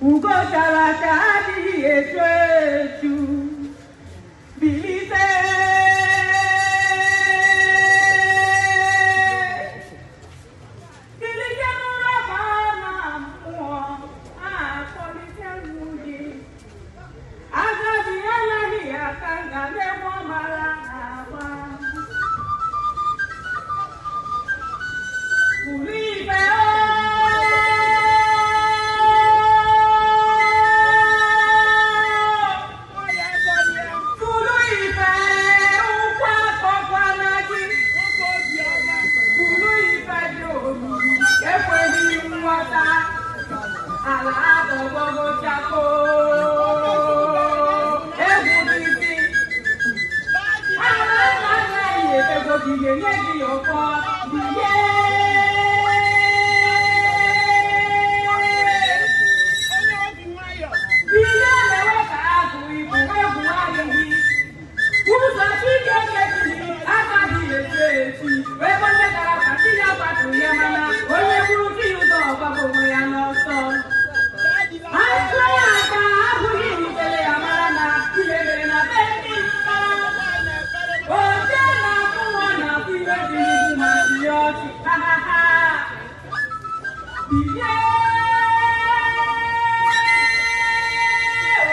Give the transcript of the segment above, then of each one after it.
Ugo chara acha adịghị echu echu. Bilite. Bilite n'ụra baa na mmụọ, akpọlite gị. Agadi anaghị aka nka n'egwu ọ mara agba. Buru ibe. Buru ibe, ụkwụ akọkwana gị. Buru ibe dị omimi, ekweghị nghọta. Ala atọgbọgo chakoo. Egwu dịzị. Ala nna nna anyị ebego gị ga-enye gị ụkọ. Bilie. Bilie mewe ka agụ ibu egwu adịghị. Ụzọ Chike kechiri agaghị echi echi. Ebe onye gara ka chi ya gbapụ ya, mana onye buru chi ya ụzọ ọgbapụ onwe ya n'ọsọ. Atụ aka abụghị rutere ya mara na ihe mere na be ndị mkpa. Oche na-akwụ nwa na-akwụ ihe dị n'ihu ma chị ọchị. Ha ha ha. Bilie.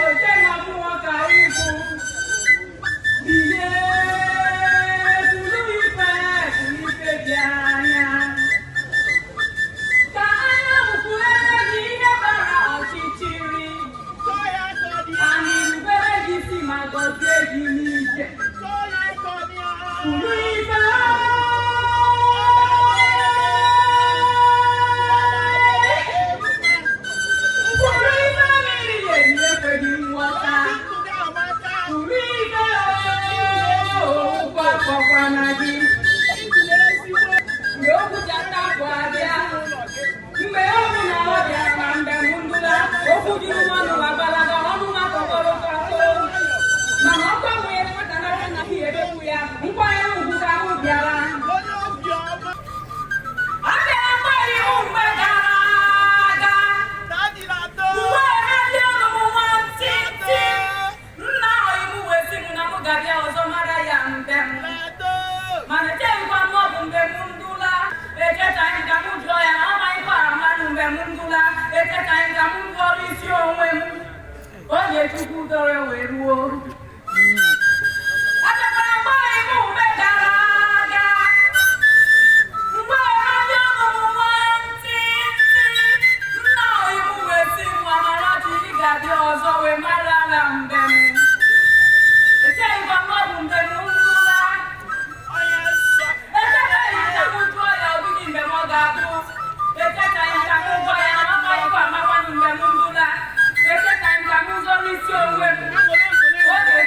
Oche na-akwụ nwa ka ịbụ. Bilie, tụrụ ife, tụrụ ife dị anya. Ka anya kwuere gị ihe gbara ọchịchịrị. Anyị rubere gị isi ma gọzie gị n'ije. Tụrụ ife. Tụrụ ife mmiri eri ekweghị nghọta. Tụrụ ife, ụkwụ akpọkwana gị. Mgbe okwu ji ata bụ abịa. Mgbe ọ bụ na ọ bịara na mbem ndụla, okwu juru n'ọnụ ma gbalaga ọnụ ma tọgbọrọ kakoo. Mana ọ gbanwere nwata n'aka na ihe edekwu ya, nkwanyere ugwu ka ahụ bịara. Ọ bịara mgbe iwu mgbe gara aga. Mgbe ha dị ọnụ m nwantịntị. Nna iwu wee sị m na m ga-abịa ọzọ mara ya mbem. Mana echeghịkwa m ọ bụ mbem ndụla. Echetaghị ka m jụọ ya na ọ maghịkwa amanụ mbem ndụla. Echetaghị ka m gụọrọ isi onwe m. Oge Chukwu dọrọ wee ruo. Abịakwara mgbe iwu mgbe gara aga. Mgbe ha dị ọnụ m nwantịntị. Nna iwu wee sị m, Amarachi, ị ga-abịa ọzọ wee mara na mbem. Echeghịkwa m ọ bụ mbem ndụla. Echetaghị ka m jụọ ya ọdịghị mgbe m ọ ga-abụ. Echetaghị ka m gwa ya na ọ maghịkwa amakwanụ mgbe m ndụla. Echetaghị ka m zọrọ isi onwe m. Oge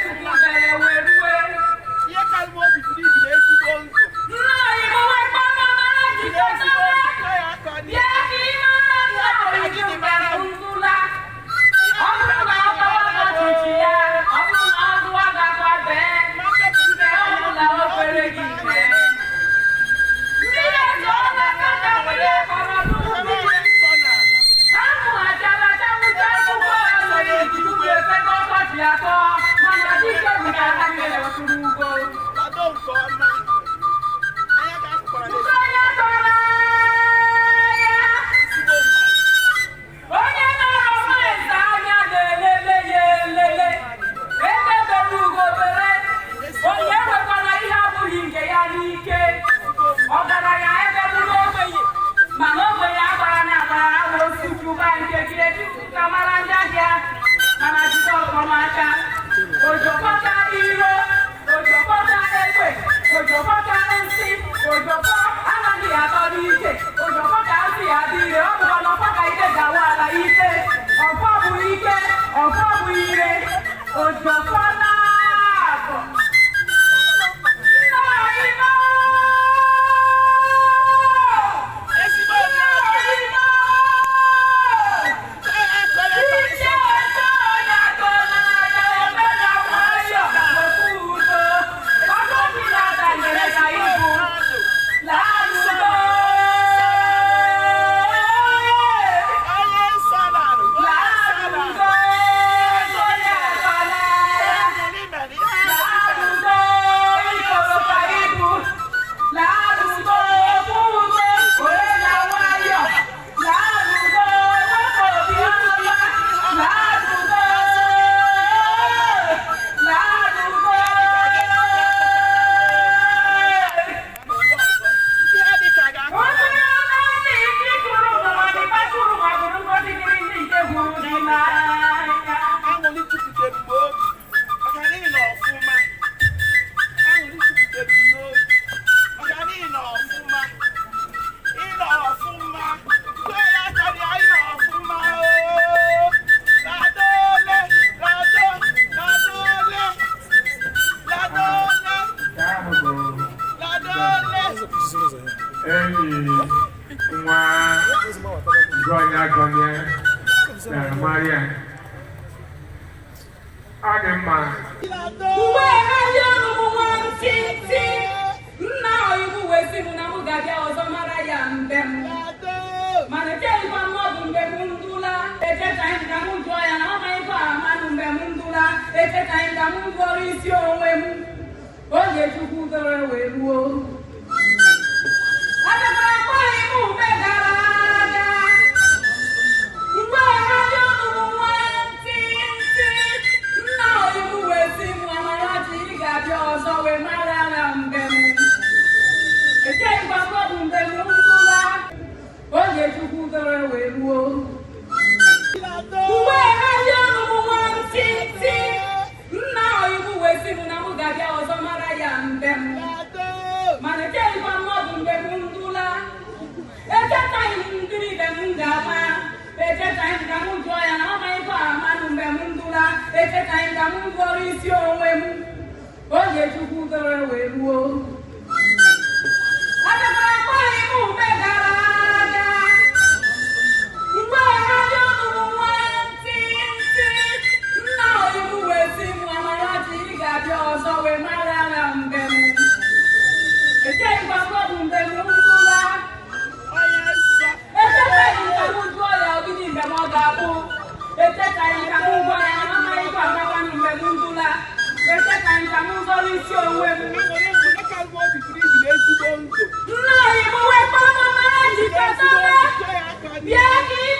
Bịara mara ya. Ọ dị mma. Mgbe ahịa ọnụ m nwa ntị nna oyibo wee sị m na m ga-abịa ọzọ mara ya mbem, mana echeghịkwa m ọ bụ mgbe m ndụla. Echetaghị m ka m jụọ ya na ọ maghịkwa amanụ mgbe m ndụla. Echetaghị m ka m gụọrọ isi onwe m oge Chukwu dọrọ wee ruo. Abịakwara kpọghị m mgbe gara aga. Mgbe ahịa ọnụ m nwa ntị ntị nna oyibo wee sị m, "Amarachi, ị ga-abịa ọzọ wee mara na mbem." Echeghịkwa m ọ bụ mgbe m ndụla oge Chukwu dọrọ wee ruo. Mgbe ahịa ọnụ m nwa ntị ntị nna oyibo wee sị m na m ga-abịa ọzọ mara ya mbem, mana echeghịkwa m ọ bụ mgbe m ndụla. Echetaghị m ndịrị ibe m ga-ama. Echetaghị m ka m jụọ ya na ọ maghịkwa amanụ mgbe m ndụla. Echetaghị m ka m gụọrọ isi onwe m oge Chukwu dọrọ wee ruo. Abịakwara kpọghị m mgbe gara aga. Mgbe ahịa ọnụ m nwa ntị ntị nna oyibo wee sị m, "Amarachi, ị ga-abịa ọzọ wee mara na mbem." Echeghịkwa m ọ bụ mgbe m ndụla. Echetaghị m ka m jụọ ya ogidi mgbe m ọ ga-abụ. Echetaghị m ka m gwa ya na amaghịkwa amakwanụ mgbe m ndụla. Echetaghị m ka m zọrọ isi onwe m. Nna oyibo wee kpọọ m, "Amarachi, ketobe, bịa ka ị